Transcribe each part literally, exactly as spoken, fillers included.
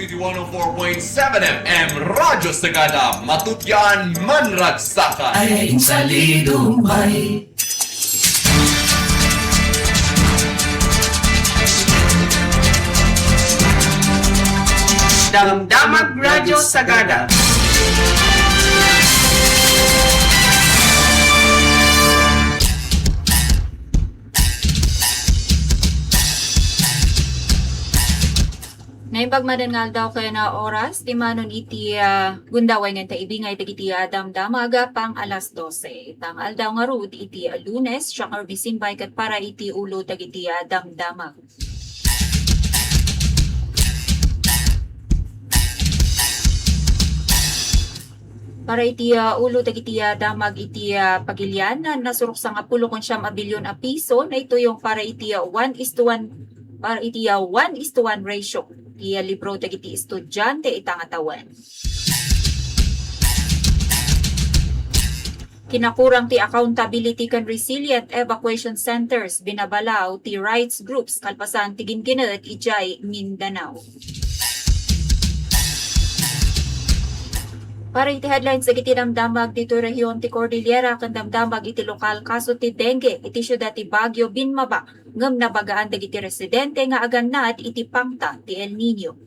One oh four point seven F M Radyo Sagada, matutyan, manragsakan. Ay, insalido, may. Damdamag Radyo Sagada. Naimbag manen nga aldaw ken oras, ti manon iti, ah, gundaway ngem ta ibingay dagiti, ah, damdamag pang alas dose. Ita nga aldaw ngarud iti, ah, Lunes, siak nga Ruby Simbay ket para iti ulo dagiti, ah, damdamag. Para iti, ah, ulo dagiti, ah, damag iti, ah, pagilian, na nasurok sangapulo ken siam a bilyon a piso, naituyong para iti, ah, one is to one, para iti, ah, one is to one ratio. Iti, ah, libro dagiti estudiante ita nga tawen. Kinakurang ti accountability ken resilient evacuation centers, binabalaw ti rights groups kalpasan ti ginginet idiay Mindanao. Para iti headlines dagiti damdamag ditoy rehiyon ti Cordillera ken damdamag iti lokal kaso ti dengue iti siudad ti Baguio binmaba, ngem nabagaan dagiti residente nga agannad iti pangta ti El Niño.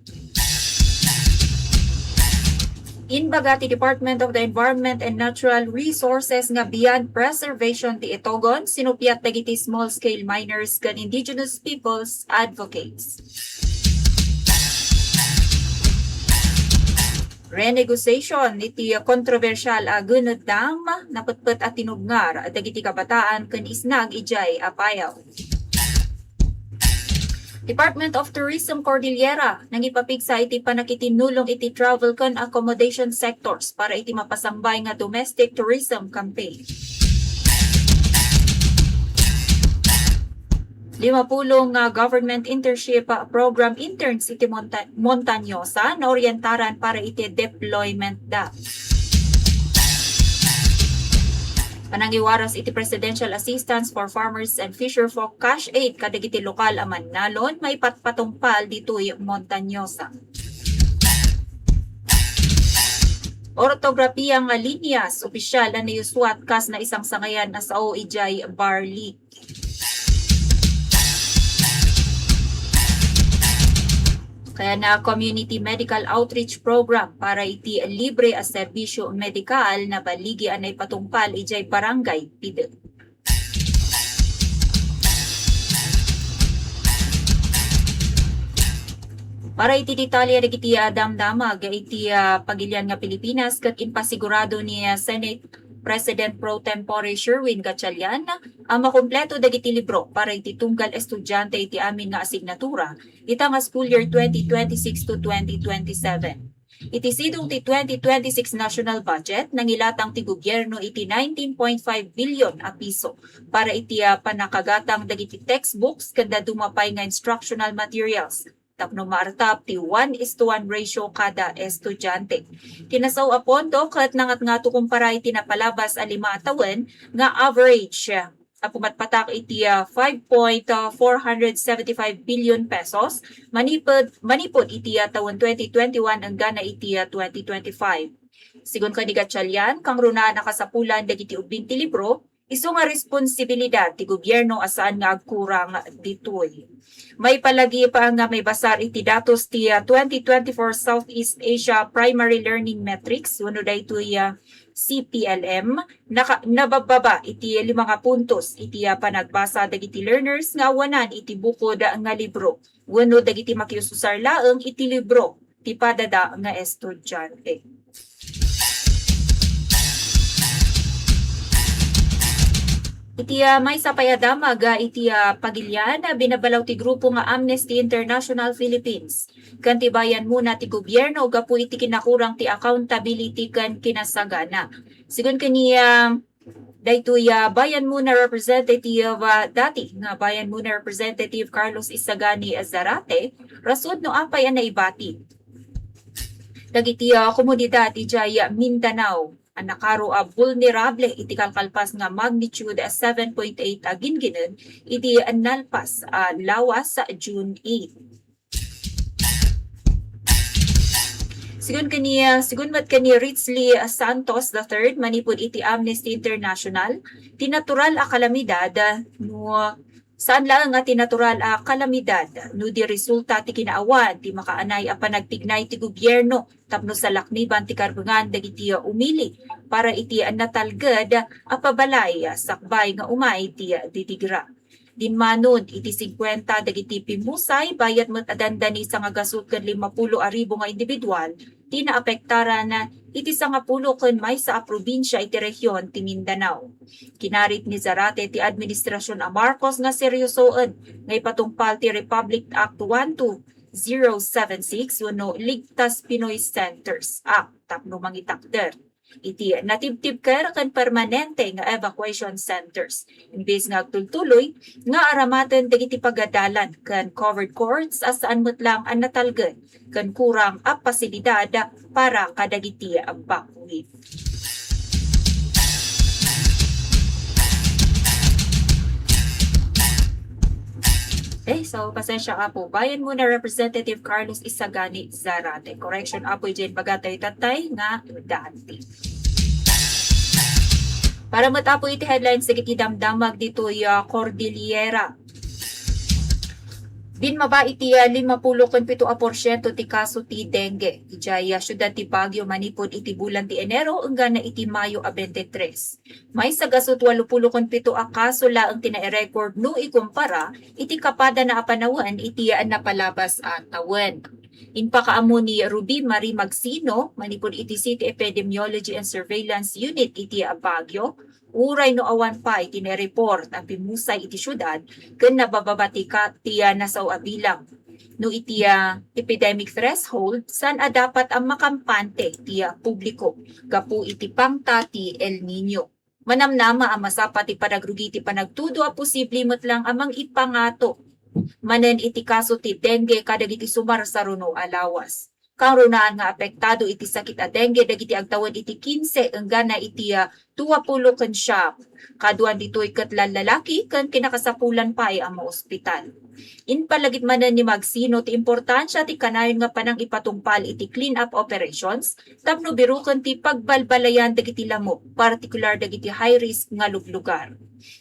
Inbaga ti Department of the Environment and Natural Resources nga beyond preservation ti itogon sinuppiat dagiti small-scale miners ken indigenous peoples advocates. Renegotiation iti kontrobersial a Gunud Dam, napetpet a tinubngar dagiti kabataan ken isnag idiay Apayao. Department of Tourism Cordillera nangipapigsa iti pannakitinulong iti travel ken accommodation sectors para iti mapasangbay nga domestic tourism campaign. Limapulo nga government internship program interns iti Monta-, Montañosa naorientaran para iti deployment da. Panangiwaras iti Presidential Assistance for Farmers and Fisherfolk Cash Aid kadagiti lokal a mannalon maipatpatungpal ditoy Montañosa. Ortografia nga linyas, opisyal a naisuat kas naisangsangayan a sao idiay Barli. Kaya na community medical outreach program para iti libre a serbisyo medikal nabaligi a naipatungpal idiay Barangay Pide. Para iti detalye dagiti, ah, damdamag iti, ah, pagilian nga Pilipinas, ket impasigurado ni, ah, Senate President Pro Tempore Sherwin Gatchalian a makumpleto dagiti libro para iti tunggal estudiante iti amin nga asignatura ita nga school year twenty twenty-six to twenty twenty-seven. Iti sidong ti twenty twenty-six national budget, nangilatang ti gobierno iti nineteen point five billion a piso para iti, ah, pannakagatang dagiti textbooks ken dadduma pay nga instructional materials tapno maartap ti one is to one ratio kada estudiante. Ti nasao a pondo ket nangatngato kumpara iti napalabas a lima a tawen nga average a pumatpatak iti, ah, five point four hundred seventy-five billion pesos manipud, manipud iti, ah, tawen twenty twenty-one enggana iti, ah, twenty twenty-five. Sigun ken ni Gatchalian, kangrunaan a kasapulan dagiti ubbing ti libro, isu nga responsibilidad ti gobierno a saan nga agkurang ditoy. Maipalagip nga maibasar iti datos ti, ah, twenty twenty-four Southeast Asia Primary Learning Metrics wenno daytoy, ah, C P L M, naka-, nababbaba iti lima nga puntos iti, ah, panagbasa dagiti learners nga awanan iti bukod nga libro wenno dagiti makiususar laeng iti libro ti padada nga estudiante. Iti, ah, maysa pay a damag, ah, iti, ah, pagilian, ah, binabalaw ti grupo nga Amnesty International Philippines ken ti Bayan Muna ti gobierno gapu iti kinakurang ti accountability ken kinasagana. Sigun ken ni, ah, daytoy, ah, Bayan Muna representative, ah, dati nga Bayan Muna representative Carlos Isagani Zarate, rason no apay a naibati dagiti, ah, komunidad idiay Mindanao a nakaro a vulnerable iti kalkalpas nga magnitude seven point eight a gingginen idi nalpas a lawas, June eight. Sigun kani, sigun met kani Ritzley Santos the third, manipud iti Amnesty International, ti natural a kalamidad, no saan laeng a ti natural a kalamidad, no di resulta ti kinaawan ti makaanay a panagtignay ti gobierno tapno salakniban ti karbengan dagiti umili para iti natalged a pabalay sakbay nga umay ti didigra. Dinmanon iti singkuenta dagiti pimmusay, bayat met a dandani sangagasut ken limapulo a ribu nga individual ti naapektaran iti sangapulo ken maysa a probinsia iti rehion ti Mindanao. Kinarit ni Zarate ti administrasyon a Marcos nga seryosoen nga ipatungpal ti Republic Act one two zero seven six wenno Ligtas Pinoy Centers Act tapno mangitakder iti natibtibker ken permanente nga evacuation centers, imbes nga agtultuloy nga aramaten dagiti pagadalan ken covered courts a saan met lang a natalged ken kurang a pasilidad para kadagiti backweave. Okay, so pasensya, Apo. Bayan muna, Representative Carlos Isagani Zarate. Correction, Apo, idiay bagatayo tatay nga dati. Para met, Apo, iti headlines dagiti damdamag ditoy, ah, Cordillera. Binmaba iti, ah, limapulo ken pito a porsiento ti kaso ti dengue idiay, ah, siudad ti Baguio manipud iti bulan ti Enero enggana iti Mayo a twenty-three. Maysa gasut walupulo ken pito a kaso laeng ti nairecord no ikumpara iti kapadana a panawen iti napalabas a tawen. Impakaammo ni Ruby Marie Magsino, manipud iti City Epidemiology and Surveillance Unit iti Baguio, uray no awan pay ti naireport a pimmusay iti siudad ken nabababa ti ka-, ti, ah, nasao a bilang. No iti, ah, epidemic threshold, saan a dapat a makampante ti, ah, publiko gapu iti pangta ti El Niño. Manamnama a masapa ti panagrugi ti panagtudo a posible met lang a mangipangato manen iti kaso ti dengue kadagiti sumarsaruno a lawas. Kangrunaan nga apektado iti sakit a dengue dagiti agtawen iti kinse enggana iti, ah, duapulo ken siam. Kaduan ditoy ket lallalaki ken kinakasapulan pay a maospital. Impalagip manen ni Magsino ti importansia ti kanayon nga panangipatungpal iti clean-up operations tapno biroken ti pagbalbalayan dagiti lamo, partikular dagiti high-risk nga luglugar.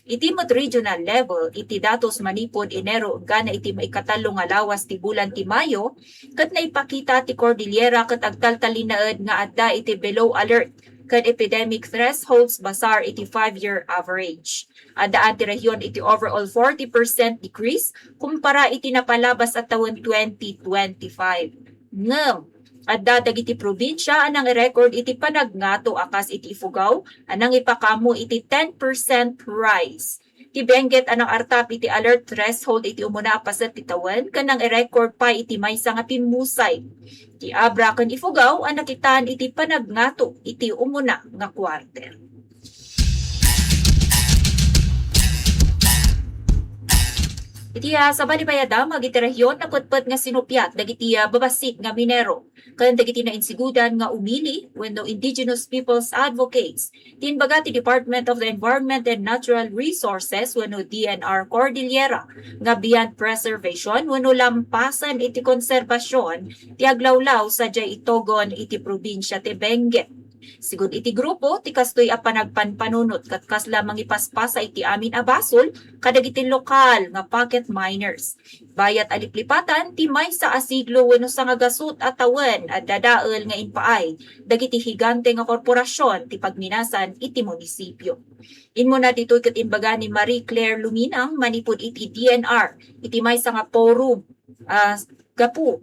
Iti met regional level, iti datos manipud Enero enggana iti maikatallo nga lawas ti bulan ti Mayo, ket naipakita ti Cordillera ket agtaltalinaed nga adda iti below alert ken epidemic thresholds basar iti five-year average. Addaan ti rehiyon iti overall forty percent decrease kumpara iti napalabas a tawen twenty twenty-five. Ngem, adda dagiti probinsia a nangirecord iti panagngato a kas iti Ifugao a nangipakaammo iti ten percent rise. Ti Benguet a nangartap iti alert threshold iti umuna a paset ti tawen ken nangirecord pay iti maysa nga pimmusay. Ti Abra ken Ifugao a nakitaan iti panagngato iti umuna nga quarter. Iti, ah, sabali pay a damag iti rehiyon, naputput nga sinuppiat dagiti, ah, babassit nga minero ken dagiti nainsigudan nga umili wenno Indigenous Peoples Advocates. Ti imbaga ti Department of the Environment and Natural Resources wenno D N R Cordillera nga beyond preservation wenno lampasen iti konserbasyon ti aglawlaw sadiay Itogon iti probinsia ti Benguet. Sigun iti grupo, ti kastoy a panagpanpanunot ket kasla mangipaspasa iti amin a basol kadagiti lokal nga pocket miners. Bayat a liplipatan ti maysa a siglo wenno sangagasut a tawen a dadael nga impaay dagiti higante nga korporasion ti pagminasan iti munisipio. Immuna ditoy ket imbaga ni Marie Claire Luminang manipud iti D N R iti maysa nga forum, ah, gapu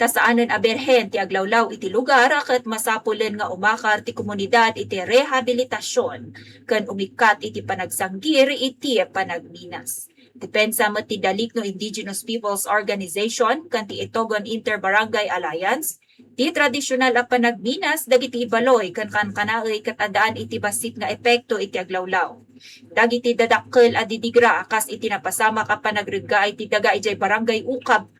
ta saanen a berhen ti aglawlaw iti lugar ket masapulen nga umakar ti komunidad iti rehabilitasyon ken umikkat iti panagsanggir iti panagminas. Depensa met ti Dalikno Indigenous Peoples Organization ken ti Itogon Inter-Barangay Alliance ti tradisyonal a panagminas dagiti ibaloy ken kankanaey ket addaan iti bassit nga epekto iti aglawlaw. Dagiti dadakkel a didigra a kas iti napasamak a panagreggaay ti daga idiay Barangay Ukab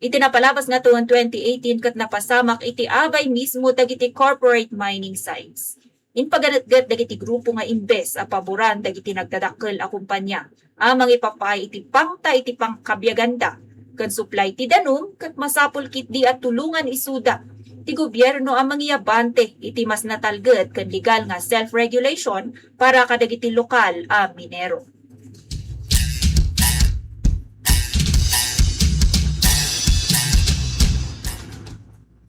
iti napalabas nga tawen twenty eighteen ket napasamak iti abay mismo dagiti corporate mining sites. Impaganetget dagiti grupo nga imbes a paboran dagiti nagdadakkel a kompania a mangipapaay iti pangta iti pangkabiaganda ken supply ti danum ket masapul ketdi a tulongan isuda ti gobierno a mangiabante iti mas natalged ken legal nga self-regulation para kadagiti lokal a minero.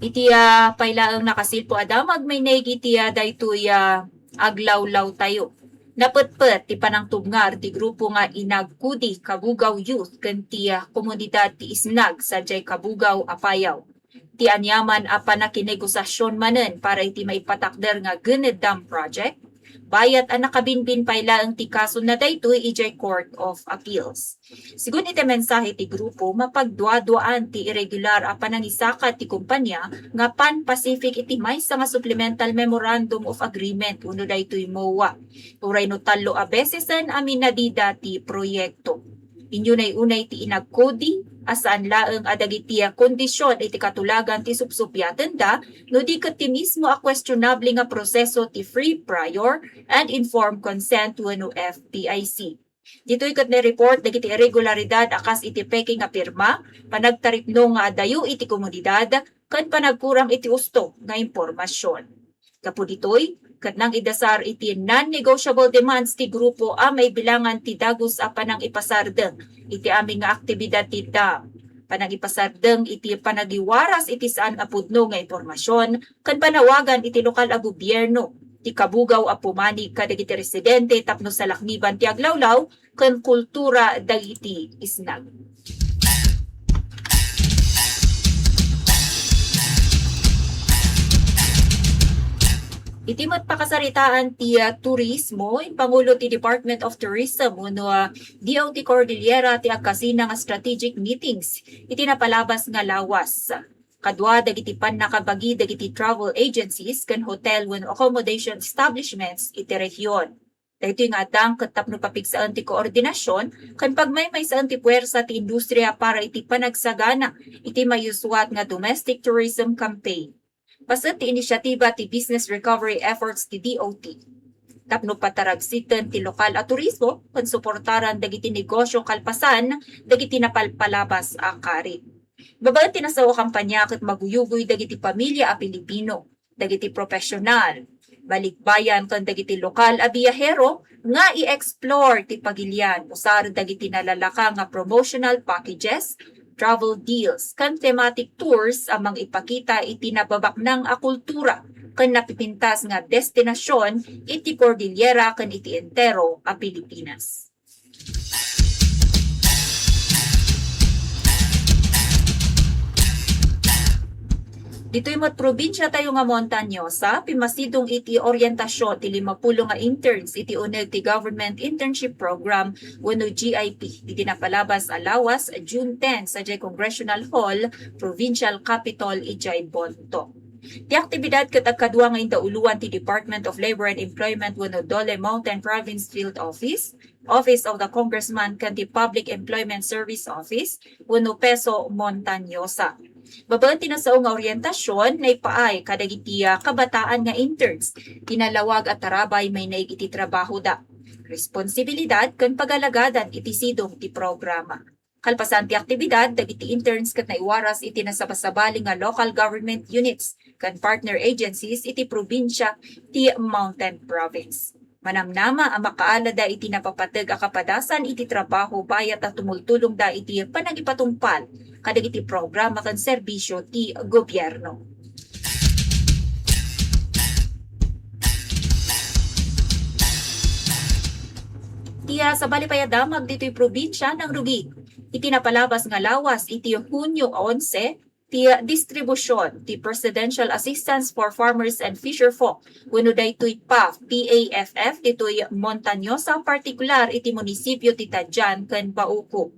Iti, ah, pay laeng nakasilpo a damag, may naig iti, ah, daytoy, ah, aglawlawtayo. Napetpet ti panangtubngar ti grupo nga Inagkudi Kabugao Youth ken ti, ah, komunidad ti Isnag sadiay Kabugao, Apayao. Ti aniaman a panakinegosiasion manen para iti maipatakder nga Gened Dam Project, bayat a nakabinbin pay laeng ti kasona daytoy idiay Court of Appeals. Sigun iti mensahe ti grupo, mapagduaduaan ti irregular a panangisaka ti kompania nga Pan Pacific iti maysa nga Supplemental Memorandum of Agreement wenno daytoy MOA. Uray no tallo a besesen a minadida ti proyekto. Inunay-unay ti Inagkudi a saan laeng a dagiti kondision iti katulagan ti supsuppiatenda, no di ket ti mismo a questionable nga proseso ti free, prior, and informed consent wenno F P I C. Ditoy ket naireport dagiti irregularidad a kas iti peke nga pirma, panagtaripno nga adayo iti komunidad, ken panagkurang iti usto nga impormasion. Gapu ditoy, ket nangidasar iti non-negotiable demands ti grupo a maibilangan ti dagus a panangipasardeng iti amin nga aktibidad ti dam, panangipasardeng iti panagiwaras iti saan a pudno nga impormasion, ken panawagan iti lokal a gobierno ti Kabugao a pumanig kadagiti residente tapno salakniban ti aglawlaw ken kultura dagiti Isnag. Iti met pakasaritaan ti, ah, turismo, impangulo ti Department of Tourism wenno, ah, D O T Cordillera ti agkasina nga strategic meetings iti napalabas nga lawas. Kadua dagiti pannakabagi dagiti travel agencies ken hotel wenno accommodation establishments iti rehiyon. Daytoy nga adda ket tapno papigsaen ti koordinasion ken pagmaymaysaen ti puwersa ti industria para iti panagsagana iti mayusuat nga domestic tourism campaign. Paset ti inisyatiba ti business recovery efforts ti D O T tapno pataragsiten ti lokal a turismo ken suportaran dagiti negosyo kalpasan dagiti napalpalabas a karit. Babaen ti nasao a kampanya ket maguyugoy dagiti pamilia a Pilipino, dagiti profesional, balikbayan ken dagiti lokal a biyahero nga i-explore ti pagilian usar dagiti nalalaka nga promotional packages, travel deals, ken thematic tours a mangipakita iti nababaknang a kultura ken napipintas nga destinasion iti Cordillera ken iti entero a Pilipinas. Ditoy met probinsia tayo nga Montañosa, pimmasidong iti orientasion ti limapulo nga interns iti uneg ti Government Internship Program wenno G I P iti napalabas a lawas June ten sadiay Congressional Hall, Provincial Capitol idiay Bontoc. Ti aktibidad ket agkadua nga indauloan ti Department of Labor and Employment wenno DOLE Mountain Province Field Office, Office of the Congressman ken ti Public Employment Service Office wenno PESO Montañosa. Babaen ti nasao nga orientasion, naipaay kadagiti, ah, kabataan nga interns ti nalawag a tarabay mainaig iti trabahoda, responsibilidad ken pagalagadan iti sidong ti programa. Kalpasan ti aktibidad, dagiti interns ket naiwaras iti nasabasabali nga local government units ken partner agencies iti probinsia ti Mountain Province. Manamnama a makaalada iti napapateg a kapadasan iti trabaho bayat a tumultulongda iti panagipatungpal kadagiti programa ken serbisio ti gobierno. Ti, ah, sabali pay a damag ditoy probinsia nangrugi iti napalabas nga lawas iti Hunyo onse ti distribusion ti Presidential Assistance for Farmers and Fisherfolk wenno daytoy PAFF, P A F F, ditoy Montañosa, partikular iti munisipio ti Tadian ken Bauco.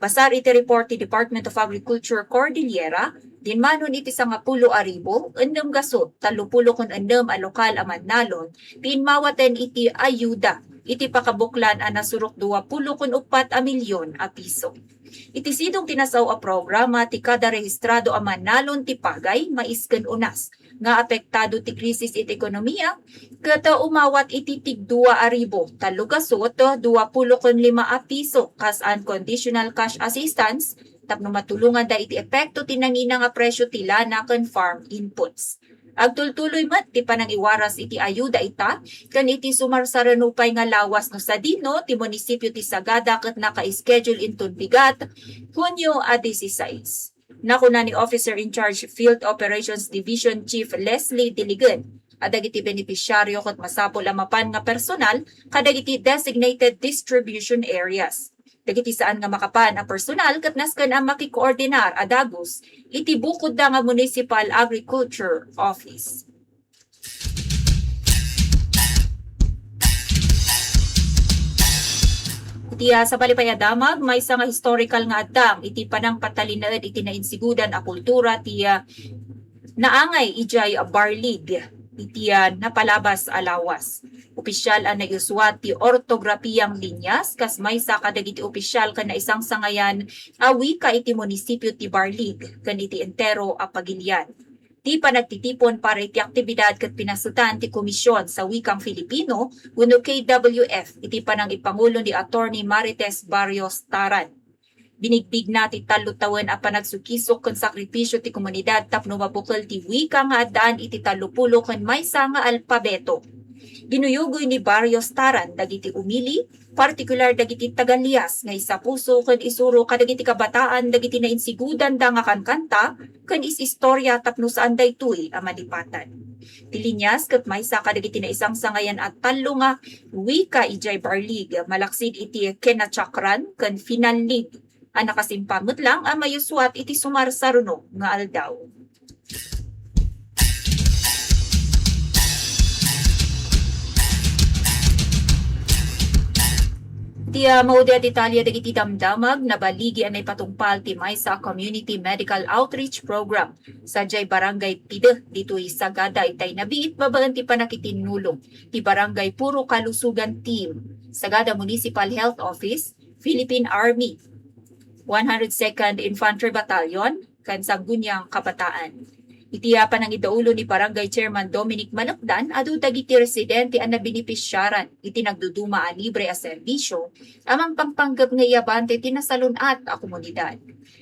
Basar iti report ti Department of Agriculture Cordillera, dinmanon iti sangapulo a ribu, ennem gasut, tallopulo ken ennem a lokal a mannalon ti inmawaten iti ayuda iti pakabuklan a nasurok duapulo ken uppat a milyon a piso. Iti sidong ti nasao a programa ti kada rehistrado a mannalon ti pagay, mais ken unas nga apektado ti krisis iti ekonomiya, ket umawat iti tigdua a ribu tallo gasut duapulo ken lima a piso kas unconditional cash assistance tapno matulonganda iti epekto ti nangina nga presio ti lana ken farm inputs. Agtultuloy met ti panangiwaras iti ayuda ita ken iti sumarsaruno pay nga lawas no sadino ti munisipio ti Sagada ket naka-schedule inton bigat, Hunio a dieciséis. Nakuna ni Officer in Charge Field Operations Division Chief Leslie Diligen a dagiti benepisyaryo ket masapul a mapan nga personal kadagiti designated distribution areas. Dagiti saan nga makapan a personal ket nasken a makikoordinar a dagus iti bukodda nga Municipal Agriculture Office. Iti, ah, sabali pay a damag, maysa nga historical nga addang iti panangpatalinaed iti nainsigudan a kultura ti, ah, naangay idiay Barlig iti, ah, napalabas a lawas. Opisial a naiusuat ti ortograpiang linyas kas maysa kadagiti opisial ken naisangsangayan a wika iti munisipio ti Barlig ken iti entero a pagilian. Ti panagtitipon para iti aktibidad ket pinasetan ti Komisyon sa Wikang Filipino wenno K W F iti panangipangulo ni Attorney Marites Barrios Taran. Binigbigna ti tallo tawen a panagsukisok ken sakripisio ti komunidad tapno mabukel ti wika nga addaan iti tallopulo ken maysa nga alpabeto. Ginuyugoy ni Barrios Taran dagiti umili, partikular dagiti taga-Lias nga isapuso ken isuro kadagiti kabataan dagiti nainsigudanda nga kankanta ken is-istorya tapno saan daytoy a malipatan. Ti linyas ket maysa kadagiti naisangsangayan a tallo nga wika idiay Barlig, malaksid iti Kenachakran ken Finallig a nakasimpa met lang a mayusuat iti sumarsaruno nga aldaw. Ti, ah, maudi a detalye dagiti damdamag, nabaligi a naipatungpal ti maysa a community medical outreach program sadiay Barangay Pide ditoy Sagada itay nabiit babaen ti panakitinnulong ti Barangay Puro Kalusugan Team, Sagada Municipal Health Office, Philippine Army, one hundred second Infantry Battalion, ken Sangguniang Kabataan. Iti, ah, panangidaulo ni Barangay Chairman Dominic Malakdan, adu dagiti residente a nabinipisiaran iti nagduduma a libre a serbisio a mangpangpanggep nga iyabante ti nasalun-at a komunidad.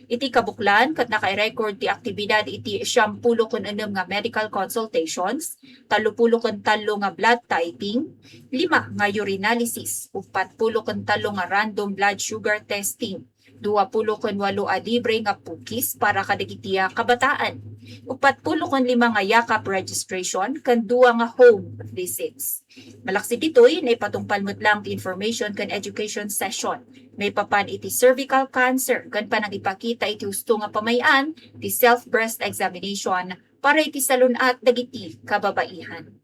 Iti kabuklan, ket naka-record ti aktibidad iti siampulo ken ennem nga medical consultations, tallopulo ken tallo nga blood typing, lima nga urinalysis, uppat pulo ken tallo nga random blood sugar testing, duapulo ken walo a libre nga pukis para kadagiti, ah, kabataan, uppat pulo ken lima nga yakap registration, ken dua nga home visits. Malaksid ditoy, naipatungpal met lang ti information ken education session maipapan iti cervical cancer ken panangipakita iti husto nga pamay-an ti self-breast examination para iti salun-at dagiti kababaihan.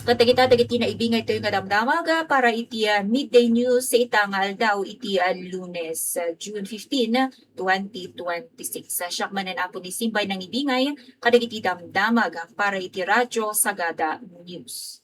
Ket dagita dagiti naibingay tayo nga damdamag, ah, para iti, ah, midday news sa ita nga aldaw iti, ah, Lunes, ah, June fifteen, twenty twenty-six. Ah, siak manen, Apo ni Simbay, nangibingay kadagiti damdamag, ah, para iti Radyo Sagada News.